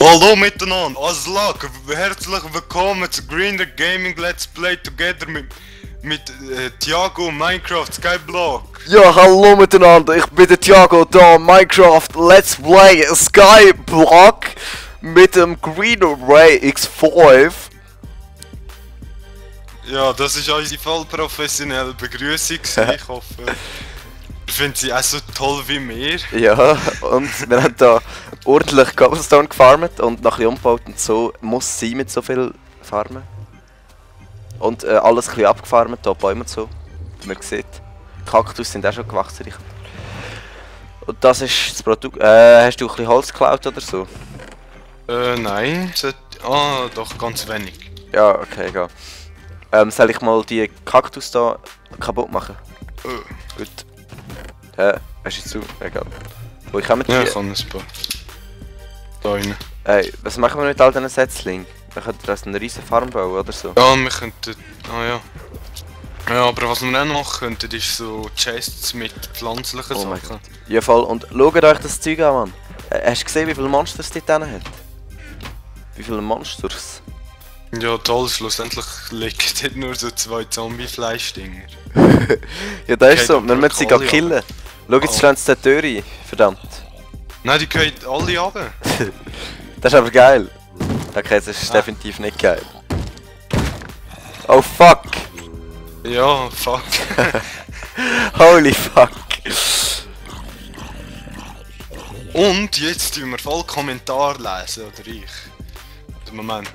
Hallo miteinander, Aslak, herzlich willkommen zu Greener Gaming Let's Play Together mit Thiago Minecraft Skyblock. Ja, hallo miteinander, ich bin der Thiago da, Minecraft Let's Play Skyblock mit dem Green Ray X5. Ja, das ist unsere voll professionelle Begrüßung. Ich hoffe, ihr findet sie auch so toll wie wir. Ja, und wir haben da ordentlich Cobblestone gefarmt und nach dem umgebaut und so muss sie mit so viel farmen. Und alles ein bisschen abgefarmt, hier Bäume und so, wie man sieht. Kaktus sind auch schon gewachsen, Richard. Und das ist das Produkt. Hast du ein bisschen Holz geklaut oder so? Nein. Doch, ganz wenig. Ja, okay, egal. Soll ich mal die Kaktus da kaputt machen? Gut. Hast du zu? Egal. Wo ich die? Ja, ich kann es paar. Da rein. Ey, was machen wir mit all diesen Setzlingen? Wir könnten uns eine riesen Farm bauen oder so. Ja, wir könnten. Ja. Ja, aber was wir auch machen könnten, ist so Chests mit pflanzlichen Sachen. Ja, voll. Und schaut euch das Zeug an, Mann. Hast du gesehen, wie viele Monsters die drin hat? Wie viele Monsters? Ja, toll, schlussendlich liegen dort nur so 2 Zombie-Fleischdinger. Ja, das ist so, wir müssen sie gerade killen. Schau, jetzt schlagen sie die Tür ein, verdammt. Nein, die gehen alle runter. Das ist aber geil. Okay, das ist definitiv nicht geil. Oh fuck! Ja, fuck. Holy fuck! Und jetzt tun wir voll Kommentar lesen, oder ich? Moment.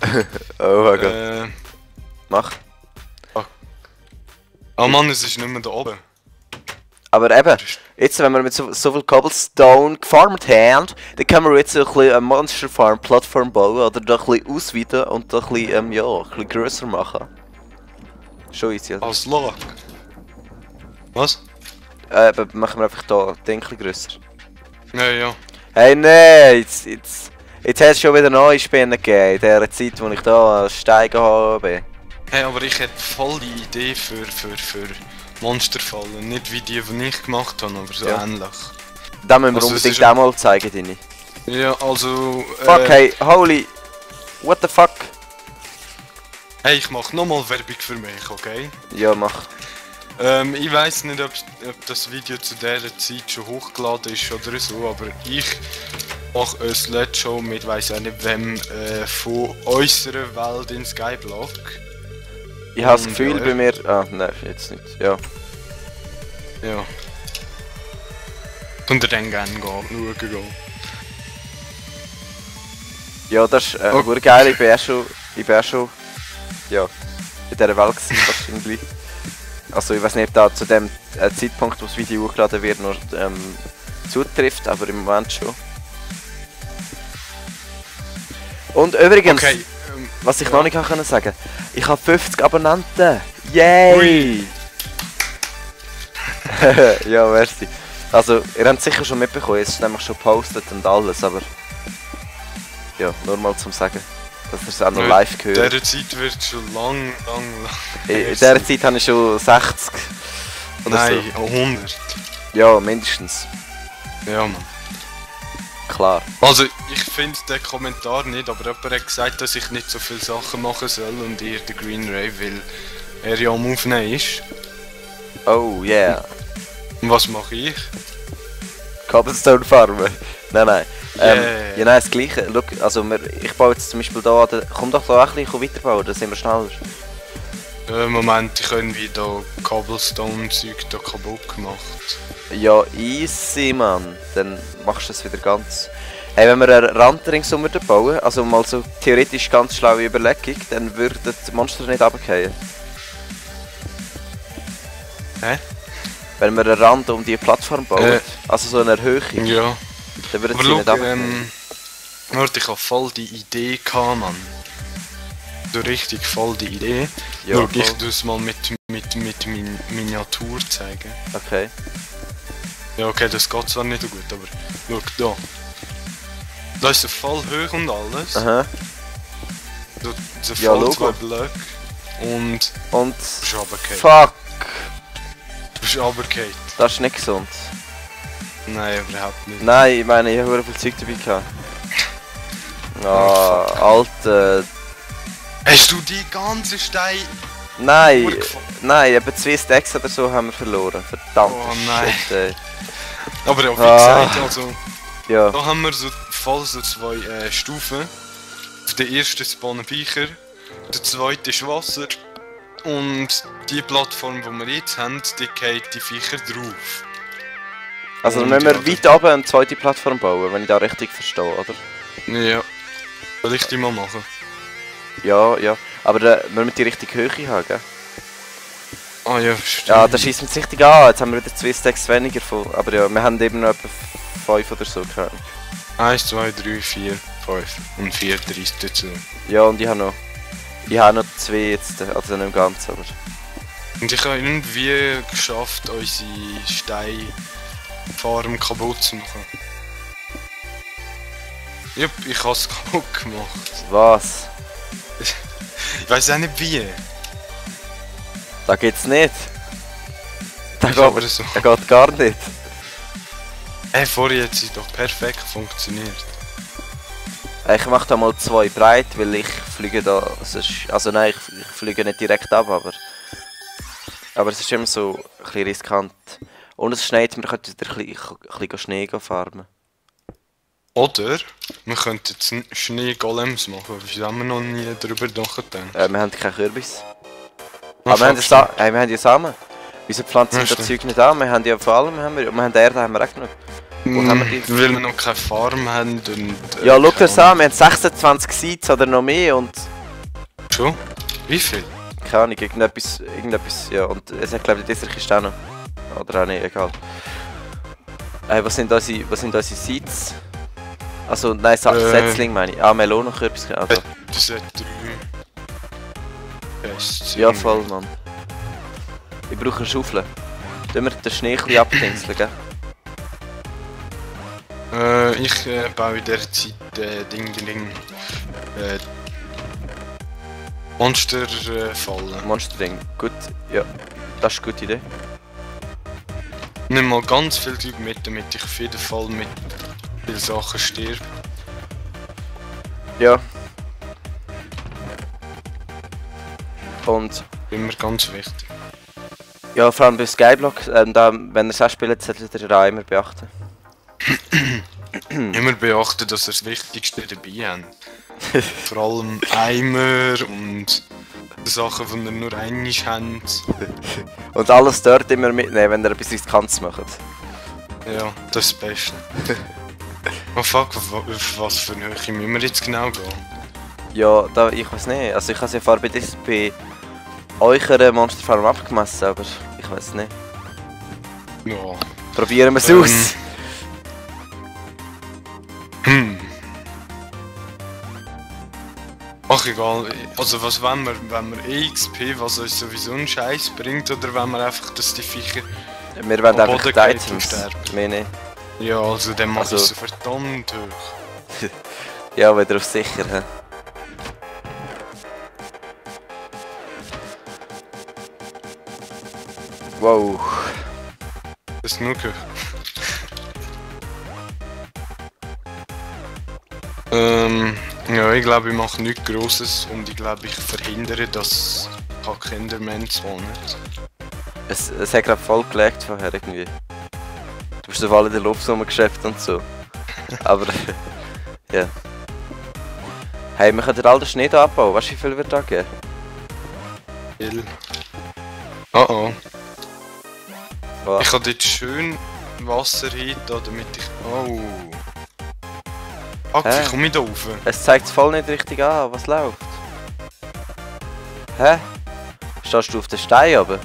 Oh mein Gott. Mach. Oh Mann, es ist nicht mehr da oben. Aber eben, jetzt wenn wir mit so viel Cobblestone gefarmt haben, dann können wir jetzt ein bisschen eine Monster Farm Plattform bauen oder da ein bisschen ausweiten und da ein bisschen, ja, ein bisschen grösser machen. Schon easy, oder? Als Lag. Was? Machen wir einfach da den ein bisschen grösser. Ja. Hey, nee, jetzt hat es schon wieder neue Spinnen gegeben, in der Zeit, wo ich da steigen habe. Hey, aber ich hätte voll die Idee für Monsterfallen. Nicht wie die ich gemacht habe, aber so ähnlich. Da müssen wir unbedingt auch mal zeigen, Dini. Ja, also... Fuck, hey, holy... What the fuck? Hey, ich mach nochmal Werbung für mich, okay? Ja, mach. Ich weiss nicht, ob das Video zu dieser Zeit schon hochgeladen ist oder so, aber ich mache eine Slideshow mit weiss auch nicht wem von unserer Welt in Skyblock. Ich habe das Gefühl bei mir... Ah, nein, jetzt nicht. Ja. Ja. Könnt ihr dann gerne schauen gehen. Ja, das ist okay. Geil, ich bin auch schon... Ja, in dieser Welt gewesen, wahrscheinlich. Also ich weiß nicht, ob da zu dem Zeitpunkt, wo das Video hochgeladen wird, noch zutrifft, aber im Moment schon. Und übrigens, okay, was ich noch nicht sagen konnte, ich habe 50 Abonnenten! Yay! Ja, merci. Also, ihr habt es sicher schon mitbekommen, es ist nämlich schon gepostet und alles, aber... Ja, nur mal zum Sagen, dass ihr es auch noch live gehört. In dieser Zeit wird schon lang. In dieser Zeit habe ich schon 60 oder Nein, so. 100. Ja, mindestens. Ja, Mann. Klar. Also, ich finde den Kommentar nicht, aber jemand hat gesagt, dass ich nicht so viele Sachen machen soll und ihr der Green Ray, weil er ja am Aufnehmen ist. Oh yeah. Und was mache ich? Cobblestone farmen. Nein. Yeah. Ja, nein, das Gleiche. Look, also ich baue jetzt zum Beispiel da, komm doch da ein bisschen weiterbauen, dann sind wir schneller. Moment, ich habe irgendwie da Cobblestone-Zeug da kaputt gemacht. Ja, easy, Mann. Dann machst du es wieder ganz. Hey, wenn wir einen Rand ringsum bauen, also mal so theoretisch ganz schlaue Überlegung, dann würden die Monster nicht runterfallen. Hä? Wenn wir einen Rand um die Plattform bauen, also so eine Erhöhung, ja. dann würden Aber sie nicht runterfallen. Warte, ich habe voll die Idee gehabt, Mann. So richtig voll die Idee. Ja, schau, ich tue es mal mit Miniatur zeigen. Okay. Ja, okay, das geht zwar nicht so gut, aber schau da. Da ist so voll hoch und alles. Aha. So Ja, voll Logo. 2 Blöcke. Und... Und... bist runtergefallen. Fuck! Du bist runtergefallen. Das ist nicht gesund. Nein, überhaupt nicht. Nein, ich meine, ich habe viel Zeug dabei gehabt. Ah, Alter. Hast du die ganze Stein... Nein, Durchgefahren? nein, etwa 2 Stacks oder so haben wir verloren. Verdammt, Oh nein. Shit, ey. Aber ja, wie Ah. gesagt, also... Ja, Da haben wir so voll so 2 Stufen. Auf der ersten spawnen Viecher, der zweite ist Wasser. Und die Plattform, die wir jetzt haben, die geht die Viecher drauf. also Und müssen ja, wir weit oben eine zweite Plattform bauen, wenn ich da richtig verstehe, oder? Ja. Soll ich die mal machen? Ja, ja. Aber wir müssen die richtige Höhe haben, gell? Ah ja, stimmt. Ja, da schießt uns richtig an. Jetzt haben wir wieder 2 Stacks weniger von. Aber ja, wir haben eben noch etwa 5 oder so gehabt. 1, 2, 3, 4, 5 und 4 30 dazu. Ja, und ich habe noch 2 jetzt, also nicht im Ganzen, aber... Und ich habe irgendwie geschafft, unsere Steinfarm kaputt zu machen. Jupp, ich habe es kaputt gemacht. Was? Ich weiß auch nicht wie. Da geht's nicht. Da Ist geht, aber so. da geht gar nicht. Vorher hat sie doch perfekt funktioniert. Ich mache da mal 2 breit, weil ich fliege da... Also nein, ich fliege nicht direkt ab, aber es ist immer so ein bisschen riskant. Und es schneit, wir könnten wieder ein bisschen Schnee farmen. Oder wir könnten jetzt Schneegolems machen, wieso haben wir noch nie darüber nachgedacht? Wir haben keinen Kürbis. Ah, Aber wir haben, fuck, wir haben ja Samen. Wieso pflanzen wir Ja, das stimmt. Zeug nicht an? Wir haben ja vor allem wir haben Erde haben wir auch genug. Wo haben wir die? Weil wir noch keine Farm haben und... Ja, schau keine das an, wir haben 26 Seeds oder noch mehr und... Ahnung. Schon? Wie viel? Keine Ahnung, irgendetwas, ja. Und es hat glaube ich dieser Kiste auch noch. Oder auch nicht, egal. Was sind unsere Seeds? Also, nein, Setzling meine ich. Ah, Melonenkürbis, also. Das hat 3. Ja, voll, Mann. Ich brauche eine Schaufel. Tun wir den Schnee ein bisschen abdingseln, gell? Ich baue in der Zeit Monsterfallen. Monsterding. Gut, ja. Das ist eine gute Idee. Nimm mal ganz viel Zeug mit, damit ich auf jeden Fall mit vielen Sachen stirb. Ja. Und Immer ganz wichtig. ja, vor allem bei Skyblock, da, wenn ihr es auch spielt, solltet ihr da immer beachten. Immer beachten, dass ihr das Wichtigste dabei habt. Vor allem Eimer und Sachen, die ihr nur einmal habt. Und alles dort immer mitnehmen, wenn ihr etwas Riskantes macht. Ja, das ist das Beste. Oh fuck, auf was für eine Höhe müssen wir jetzt genau gehen? Ja, da, ich weiß nicht. Also ich habe es ja vorher bei eurer Monsterfarm abgemessen, aber ich weiß nicht. Ja. Probieren wir es Ähm. aus. Ach egal, also was wollen wir? Wenn wir EXP, was uns sowieso einen Scheiß bringt, oder wollen wir einfach, dass die Viecher... Wir wollen am einfach Boden die geht Items. und sterben. Mehr nicht. Ja, also dann macht Also- es so verdammt hoch. Ja, wieder auf sicher. He? Wow. Das ist genug hoch. Ja, ich glaube, ich mache nichts Grosses und ich glaube, ich verhindere, dass Enderman spawnen. Es hat gerade voll gelegt vorher irgendwie. Du bist auf alle in der Luft rumgeschäft und so. Aber ja. Hey, wir können all den Schnee hier abbauen. Weißt du, wie viel wir da geben? Viel. Oh oh. Was? Ich habe dort schön Wasser hin, damit ich... Oh. Fuck, Hä? wie komme ich da rauf? Es zeigt es voll nicht richtig an, was läuft. Hä? Stehst du auf den Stein aber?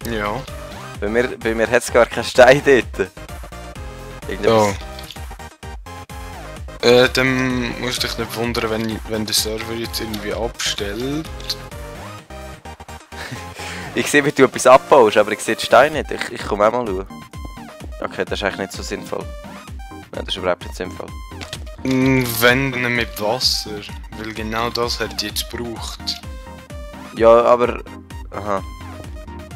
Ja. Bei mir hat es gar keinen Stein dort. Oh. Irgendetwas. Dann musst du dich nicht wundern, wenn der Server jetzt irgendwie abstellt. Ich sehe, wie du etwas abbaust, aber ich sehe den Stein nicht. Ich komme auch mal schauen. Okay, das ist eigentlich nicht so sinnvoll. Nein, das ist überhaupt nicht sinnvoll. Wenn dann mit Wasser, weil genau das hat die jetzt gebraucht. Ja, aber... Aha.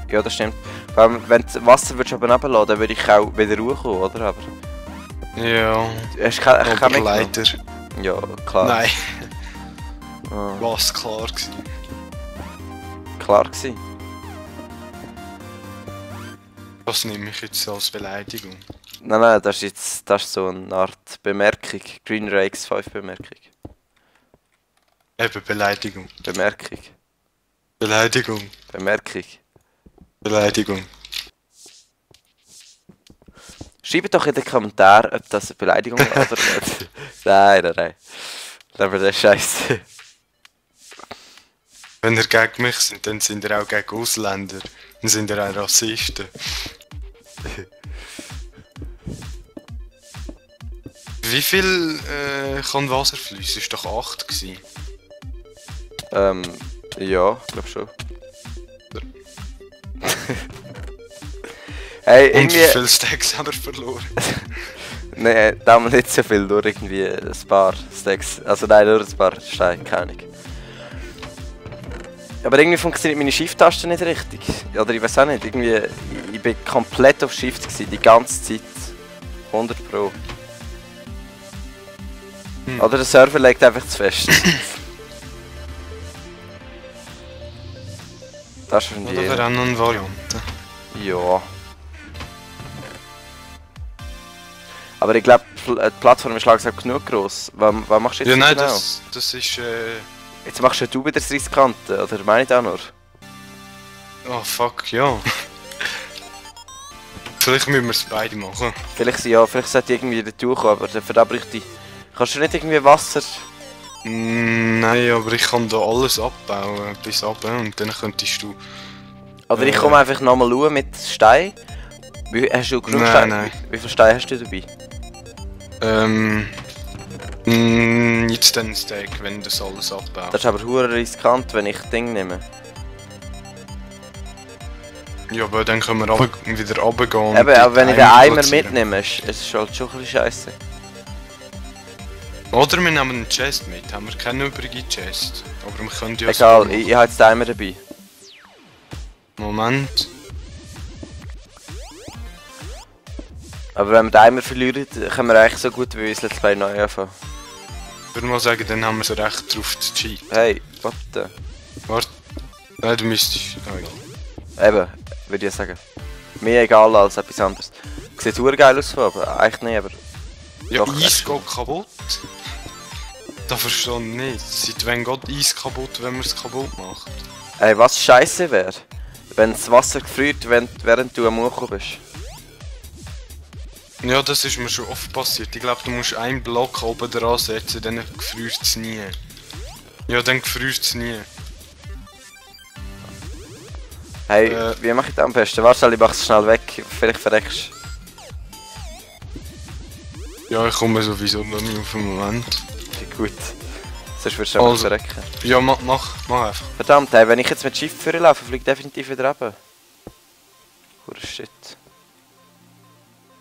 Ja, das stimmt. Vor allem, wenn das Wasser würdest oben runterlassen, dann würde ich auch wieder hochkommen, oder? Aber... Ja, Hast du keine aber mitgenommen? leider. Ja, klar. Nein, Ah, was klar gewesen. klar gewesen. Das nehme ich jetzt als Beleidigung. Nein, das ist so eine Art Bemerkung. Green Rakes 5 Bemerkung. Eben Beleidigung. Bemerkung. Beleidigung. Bemerkung. Beleidigung. Schreibt doch in den Kommentaren, ob das eine Beleidigung ist oder nicht. Nein. Aber das ist scheiße. Wenn ihr gegen mich seid, dann sind ihr auch gegen Ausländer. Dann sind ihr auch Rassisten. Wie viel kann Wasser fließen? Ist doch 8 gewesen. Ja, glaub schon. Hey, Und wie irgendwie. viele Stacks haben wir verloren? Nein, damals nicht so viel, nur irgendwie ein paar Stacks. Also nein, nur ein paar Steine, keine Ahnung. Aber irgendwie funktioniert meine Shift-Taste nicht richtig. Oder ich weiß auch nicht, irgendwie. Ich bin komplett auf Shift gewesen, die ganze Zeit. 100 Pro. Oder der Server legt einfach zu fest. Das ist schon Oder wäre auch noch eine Variante. Ja. Aber ich glaube, die Plattform ist langsam genug gross. Was machst du jetzt Ja, nein, genau? das ist. Jetzt machst du wieder das Riskante, oder meine ich das auch nur? Oh fuck, ja. Vielleicht müssen wir es beide machen. Vielleicht sollte ich irgendwie dazu kommen, aber dafür da bräuchte ich... Kannst du nicht irgendwie Wasser... Nein, aber ich kann da alles abbauen bis runter und dann könntest du. Oder ich komme einfach nochmal schauen mit Stein. Hast du genug Nein, Stein? nein. Wie viel Stein hast du dabei? Jetzt den Stack, wenn das alles abbaut. Das ist aber hure riskant, wenn ich Ding nehme. Ja, aber dann können wir wieder runtergehen. Eben, aber wenn ich den Eimer Eimer platzieren. mitnehme, ist es halt schon ein bisschen scheisse. Oder wir nehmen einen Chest mit. Haben wir keine übrige Chest. Aber wir können ja Egal, so ich habe jetzt den Eimer dabei. Moment. Aber wenn wir den Eimer verlieren, können wir eigentlich so gut wie uns Let's Play neu anfangen. Ich würde mal sagen, dann haben wir so recht drauf zu cheat. Hey, warte. Warte. Nein, du müsstest. Oh, ja. Eben, würde ich sagen. Mir egal als etwas anderes. Sieht super geil aus, aber eigentlich nicht, aber... Ja, Doch, Eis geht kaputt. Das verstehe ich nicht. Seit wann geht Eis kaputt, wenn man es kaputt macht? Ey, was scheiße wäre, wenn das Wasser gefriert, während du am Ucho bist. Ja, das ist mir schon oft passiert. Ich glaube, du musst einen Block oben dran setzen, dann gefriert es nie. Ja, dann gefriert es nie. Hey, wie mache ich das am besten? Warte, ich mach's schnell weg, vielleicht verreckst Ja, ich komme sowieso noch nie auf den Moment. du. Gut. Sonst würdest du einfach Also. verrecken. Ja, mach einfach. Verdammt, hey, wenn ich jetzt mit Schiff vorlaufe, fliegt definitiv wieder runter. Hure Shit.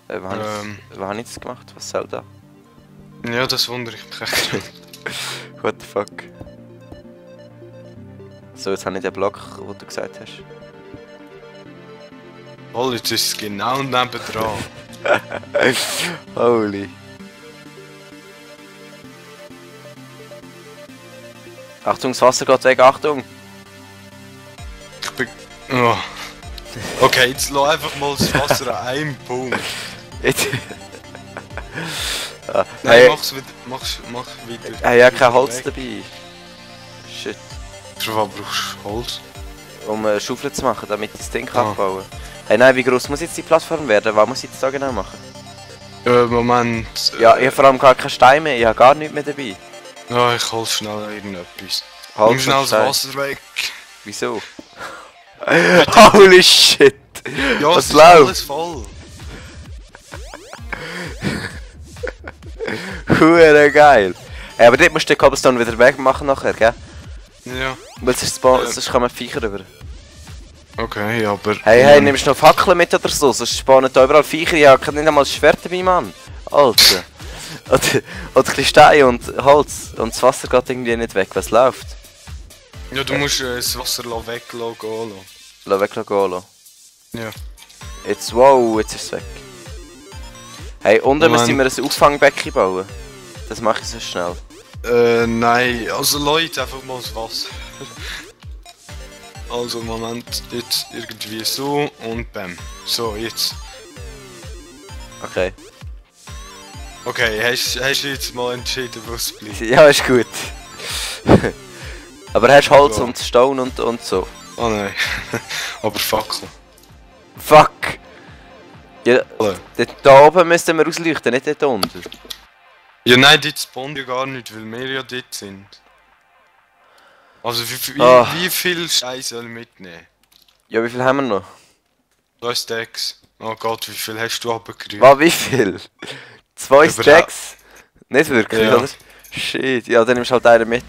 Wo habe ich das gemacht? Was soll da? Ja, das wundere ich mich echt schon. What the fuck? So, jetzt habe ich den Block, wo du gesagt hast. Oh, jetzt ist es genau nebendran. Holy. Achtung, das Wasser geht weg, Achtung! Ich bin... Oh. Okay, jetzt lass einfach mal das Wasser an einem Punkt. Jetzt. Ah, Nein, hey, mach wieder. hey, ich habe kein Holz dabei. Shit. Für was brauchst du Holz? Um eine Schaufel zu machen, damit ich das Ding Ah. abbauen kann. Hey, nein, wie groß muss jetzt die Plattform werden? Was muss ich jetzt da genau machen? Moment. Ja, ich habe vor allem gar keine Steine mehr, ich habe gar nichts mehr dabei. Ja, ich hol schnell irgendetwas. Holz Nimm schnell und das Stein. Wasser weg. Wieso? Holy shit! Ja, Was es ist läuft? alles voll. Hure geil! Hey, aber dort musst du den Cobblestone wieder wegmachen nachher, gell? Ja, Weil sonst kann man Viecher rüber. okay, aber... Hey, nimmst du noch Fackeln mit oder so? Sonst spawnen da überall Viecher. Ich habe nicht einmal Schwert dabei, Mann. Alter. Oder ein bisschen Stein und Holz. Und das Wasser geht irgendwie nicht weg. Was läuft? Ja, du musst das Wasser weglassen. Lass weg, gehen. Ja. Jetzt, wow, jetzt ist es weg. Hey, unten Moment. müssen wir ein Auffangbecken bauen. Das mache ich so schnell. Nein, also Leute, einfach mal das Wasser. Also Moment, jetzt irgendwie so und bam. So, jetzt. Okay. Okay, hast du jetzt mal entschieden, wo es bleibt? Ja, ist gut. Aber hast Holz So. und Stone und so. Oh nein. Aber Fackel. Fuck! Ja, Hallo. da oben müssten wir ausleuchten, nicht dort unten. Ja nein, dort spawnen ja gar nicht, weil wir ja dort sind. Also Ah. wie viel Scheiß soll ich mitnehmen? Ja, wie viel haben wir noch? 2 Stacks. Oh Gott, wie viel hast du abgerührt? Was, wie viel? 2 Überhaupt- Stacks? Nicht wirklich, Ja. oder? Shit, ja, dann nimmst du halt einen mit.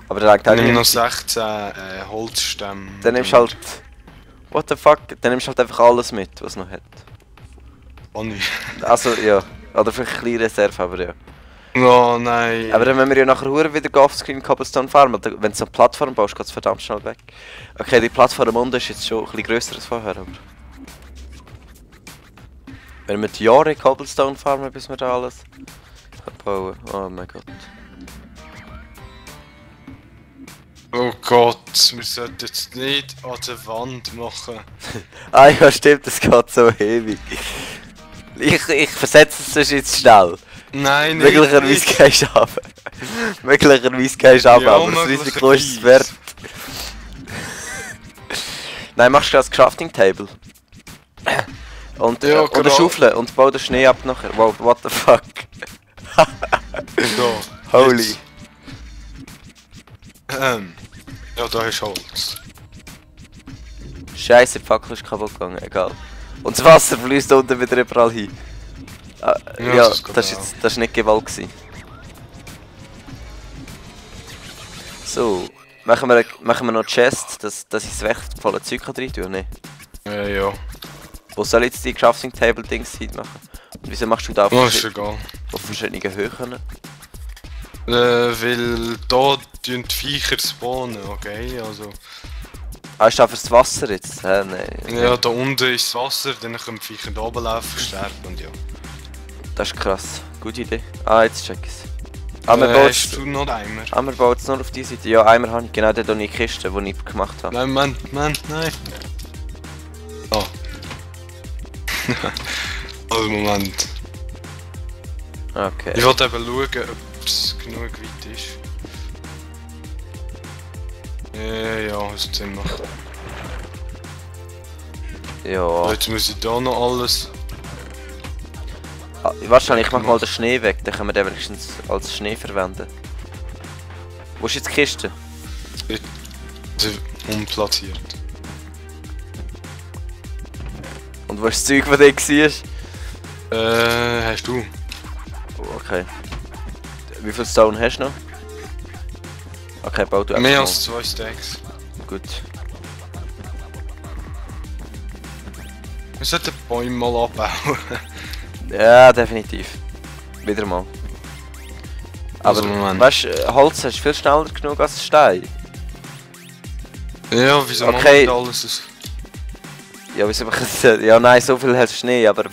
Aber der reicht auch Nimm noch nicht. 16 Holzstämme. Dann nimmst du halt... What the fuck? Dann nimmst du halt einfach alles mit, was es noch hat. Oh nein. Also, ja. Oder vielleicht ein kleine Reserve, aber ja. Oh nein. Aber dann, wenn wir ja nachher hure wieder offscreen Cobblestone farmen, wenn du so eine Plattform baust, geht es verdammt schnell weg. Okay, die Plattform unten ist jetzt schon ein bisschen grösser als vorher, aber... Wenn wir die Jahre Cobblestone farmen, bis wir da alles bauen. Oh mein Gott. Oh Gott, wir sollten jetzt nicht an der Wand machen. Ah ja, stimmt, das geht so ewig. Ich versetze es sonst jetzt schnell. Nein, nicht. Möglicherweise nicht. gehst du ab. Möglicherweise gehst du ab, Ja, aber das Risiko ist es wert. Nein, machst du das Crafting Table. Und, Ja, und eine genau. Schaufel und bau den Schnee ab nachher. Wow, what the fuck. So, Holy. jetzt. Ja, da ist Holz. Scheiße, die Fackel ist kaputt gegangen, egal. Und das Wasser fließt unten wieder überall hin. Ah, Ja, ja, das geht das ist nicht Gewalt gewesen. So, machen wir noch Chest, dass ich das wertvolle Zeug rein tun kann? Nee. Ja. Wo soll jetzt die Crafting Table Dings machen? Und wieso machst du da auf, Oh, ist egal. auf verschiedenen Höhen? Weil da die Viecher spawnen, okay? Also. Ah, ist da fürs Wasser jetzt? Hä, nein. Ja, da unten ist das Wasser, dann können die Viecher da oben laufen, sterben und ja. Das ist krass. Gute Idee. Ah, jetzt check ich's. Ah, wir bauen hast du noch Eimer? es nur auf die Seite. Ja, einmal habe ich genau dort in die Kiste, die ich gemacht habe. Nein, nein. Oh. Also Moment. Okay. Ich wollte eben schauen, ob es genug weit ist. Ja, es Sinn macht. Ja. Jetzt muss ich da noch alles. Ah, wahrscheinlich, ich mach mal den Schnee weg, dann können wir den wenigstens als Schnee verwenden. Wo ist jetzt die Kiste? Unplatziert. Und wo ist das Zeug, das da war? Hast du? Oh, okay. Wie viel Stone hast du noch? Okay, bau du einfach Mehr mal. als 2 Stacks. Gut. Wir sollten die Bäume mal abbauen. Ja, definitiv. Wieder mal. Aber Also, Moment. weißt du, Holz hast du viel schneller genug als Stein. Ja, wieso Okay. machen wir alles? Das? Ja, wieso ja, nein, so viel hast du nicht, aber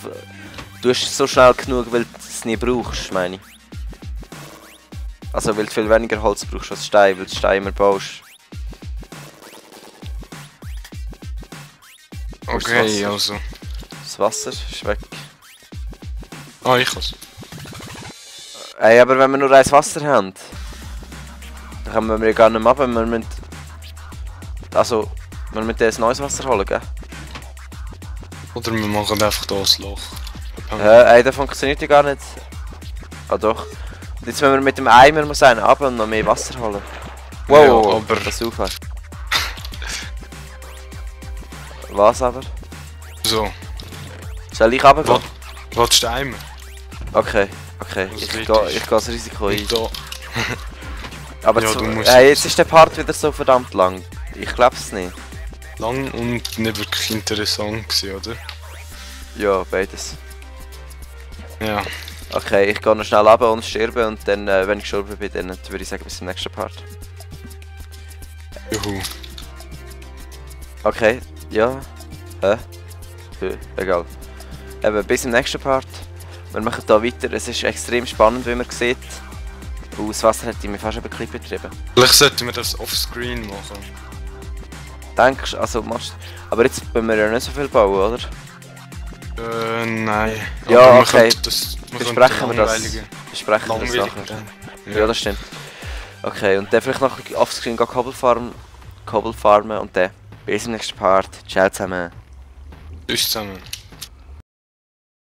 du hast es so schnell genug, weil du es nie brauchst, meine ich. Also, weil du viel weniger Holz brauchst als Stein, weil du Stein immer baust. Okay, Wasser. also. Das Wasser ist weg. Ah, ich has. Ey, aber wenn wir nur ein Wasser haben, dann können wir ja gar nicht mehr ab, wir müssen... Also, wir müssen ein neues Wasser holen, gell? Oder wir machen einfach da ein Loch. Ey, das funktioniert ja gar nicht. Ah doch. Und jetzt müssen wir mit dem Eimer muss einen ab und noch mehr Wasser holen. Wow, Ja, aber- das aufhört. Was aber? So. Soll ich runtergehen? Was? Willst du den Eimer? Okay, Was ich wird gehe ist? das Risiko ein. Und da. Aber Ja, zu, du musst jetzt ist der Part wieder so verdammt lang. Ich glaub's nicht. Lang und nicht wirklich interessant gewesen, oder? Ja, beides. Ja. Okay, ich gehe noch schnell runter und sterbe und dann, wenn ich gestorben bin, dann würde ich sagen bis zum nächsten Part. Juhu. Okay, ja. Egal. Eben, bis zum nächsten Part. Wir machen da weiter. Es ist extrem spannend, wie man sieht. Das Wasser hätte mich fast ein bisschen betrieben. Vielleicht sollten wir das offscreen machen. Denkst du, also machst aber jetzt wollen wir ja nicht so viel bauen, oder? Nein. Ja, Aber man okay. könnte Besprechen wir das. langweilige- Besprechen wir das langweilige- nachher. Ja, das stimmt. Okay, und dann vielleicht noch offscreen Cobble farmen und dann bis zum nächsten Part. Ciao zusammen. Tschüss zusammen.